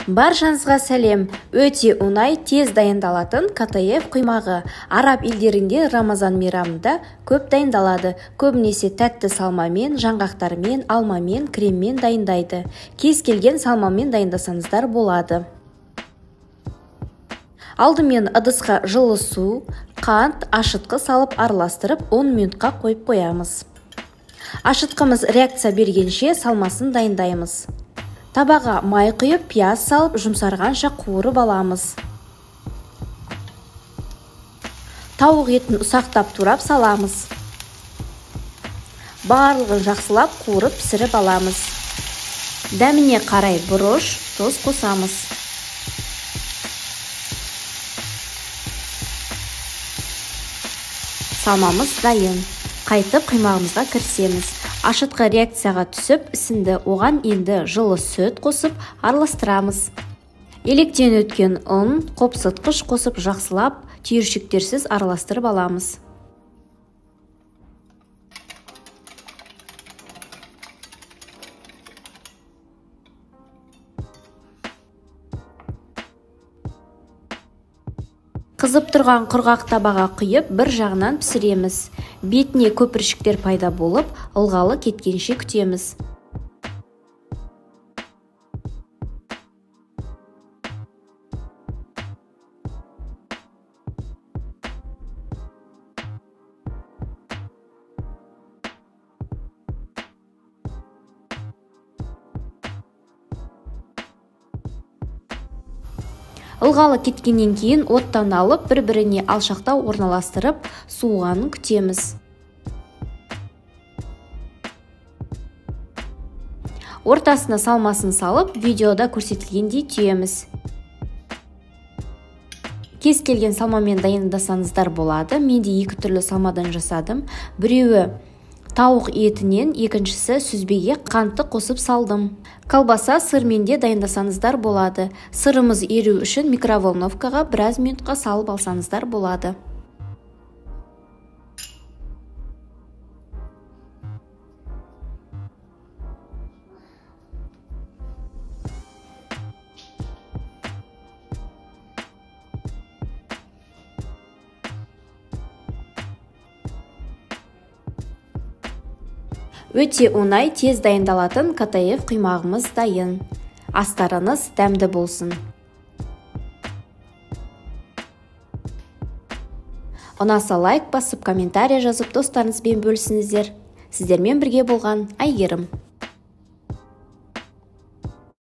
Баршаңызға сәлем. Өте оңай, тез дайындалатын катаев құймағы. Араб елдерінде Рамазан мейрамында көп дайындалады. Көбінесе тәтті салмамен, жаңғақтармен, алмамен, креммен дайындайды. Кез келген салмамен дайындасаңыздар болады. Алдымен ыдысқа жылы су, қант, ашытқы салып араластырып 10 минутқа қойып қоямыз. Ашытқымыз реакция бергенше салмасын дайындаймыз. Табаға май құйып, пияз салып, жұмсарғанша қуырып аламыз. Тауық етін ұсақтап турап саламыз. Барлығын жақсылап қуырып пісіріп аламыз. Дәміне қарай бұрыш, тұз қосамыз. Салмамыз дайын. Қайтып құймағымызға кірісеміз. Ашытқы реакцияға түсіп, ісінді. Оған енді жылы сүт қосып араластырамыз. Електен өткен ұн, қопсытқыш қосып жақсылап, түйіршіктерсіз араластырып аламыз. Қызып тұрған құрғақ табаға құйып, бір жағынан пісіреміз. Бетіне көпіршіктер пайда болып, ылғалы кеткенше күтеміз. Ылғалы кеткеннен кейін оттан алып, бір-біріне алшақтау орналастырып, суығанын күтеміз. Ортасына салмасын салып, видеода көрсетілгендей түйеміз. Кез келген салмамен дайындасаңыздар болады. Мен де екі түрлі салмадан жасадым. Біреуі тауық етінен, екіншісі сүзбеге қантты қосып салдым. Колбаса сырмен де дайындасаңыздар болады. Сырымыз еру үшін микроволновкаға біраз минутқа салып алсаңыздар болады. Өте оңай, тез дайындалатын катаев құймағымыз дайын. Астарыңыз дәмді болсын. Ұнаса лайк басып, комментарий жазып, достарыңызбен бөлісіңіздер. Сіздермен бірге болған Айгерім.